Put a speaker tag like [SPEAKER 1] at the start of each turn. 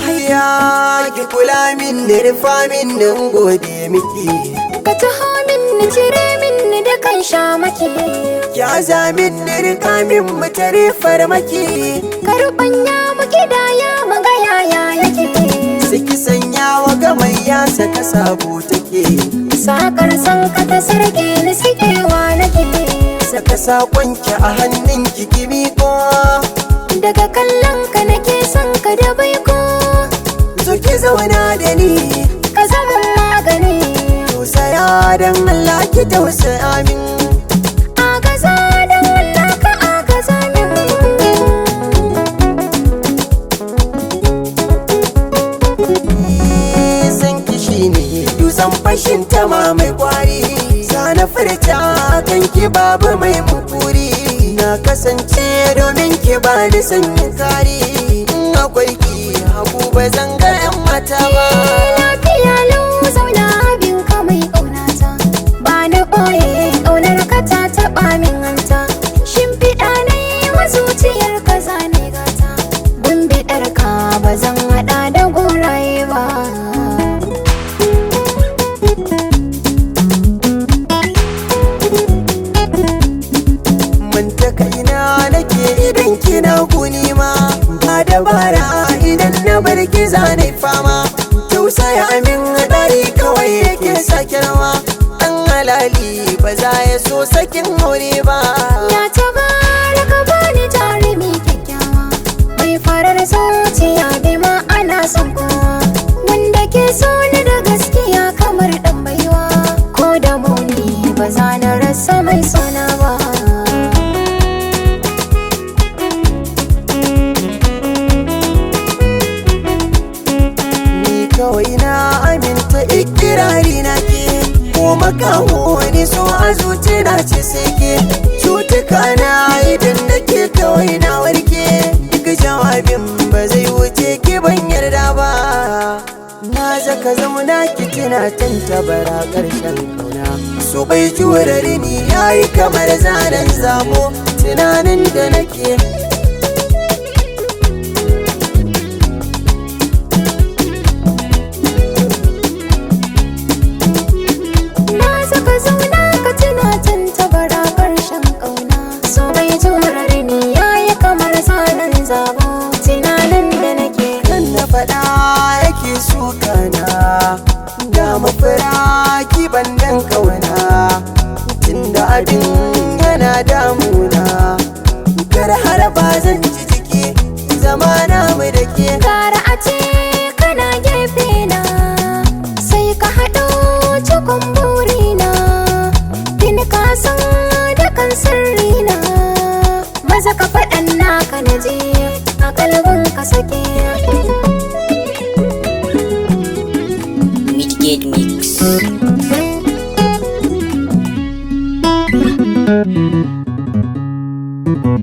[SPEAKER 1] Hayya ki kula min da rufa min nan gode miki.
[SPEAKER 2] Ka taho min ni cire min ni da kan shamaki.
[SPEAKER 1] Ya za min ni rika min mu tare farmaki.
[SPEAKER 2] Ka ruɓanya mu kidaya mu ga yaya yake.
[SPEAKER 1] Siki sanya wa gamayya saka sabo take.
[SPEAKER 2] Sakar san ka ta sarke ni sikewa nake.
[SPEAKER 1] Saka sakonki a hannun ki ki miƙo.
[SPEAKER 2] Daga kallon ka nake son ka da baiko.
[SPEAKER 1] Zo ki zauna da ni.
[SPEAKER 2] Ka zama magani.
[SPEAKER 1] Tausaya dan Allah ki tausaya min.
[SPEAKER 2] Agaza dan Allah ka agaza min.
[SPEAKER 1] San ki shine dutsen fashin tama mai kwari. Zana furta kan ki babu mai mukuri. Na kasance domin ki ba ni sanyin kari. In akwai ki hagu ba zan ga 'yan mata ba.
[SPEAKER 2] Lafiya lau zauna abin ka mai ƙaunata. Ba na ɓoye ƙaunar ka ta taɓa min hanta. Shimfiɗa na yi wa zuciyar ka zane gata. Gumbiɗar ka ba zan haɗa da goraye ba.
[SPEAKER 1] Manta kaina nake idan kina guni ma. Ba dabara idan na bar ki zane fama. Tausaya min dari kawai yake sake rawa. Dan halali ba za ya so sakin aure ba.
[SPEAKER 2] Ya tabaraka bani jarumi kyakkyawa. Mai farar zuciya bi ma'ana son kowa. Wanda ke so ni da gaskiya kamar ɗan baiwa. Ko da muni ba za na rasa mai sona ba.
[SPEAKER 1] Ni kawai na aminta ikirari na ke. Ko makaho wani so a zuci na ce sai ke. Cutuka na idan nake kawai na warke. Duk jawabin ba zai wuce ki ban yarda ba. Na zaka zauna ki tuna tantabara ƙarshen kauna. So bai jurare ni yayi kamar zanen zabo. Tunanin da nake.
[SPEAKER 2] Na saka zauna ka tuna tantabara ƙarshen ƙauna. So bai jurare ni yayi kamar zanen zabo. Tunanin da nake.
[SPEAKER 1] Kan na faɗa yake sukana. Da mafura ki bandan kauna. Tunda abin yana damuna. Kar har ba zan ji jiki zama na mu da ke.
[SPEAKER 2] Gara a ce kana gefe na, sai ka haɗo cikon burina. Tun ka san dukan sirrina, maza ka faɗan naka na je a kalbin ka sake.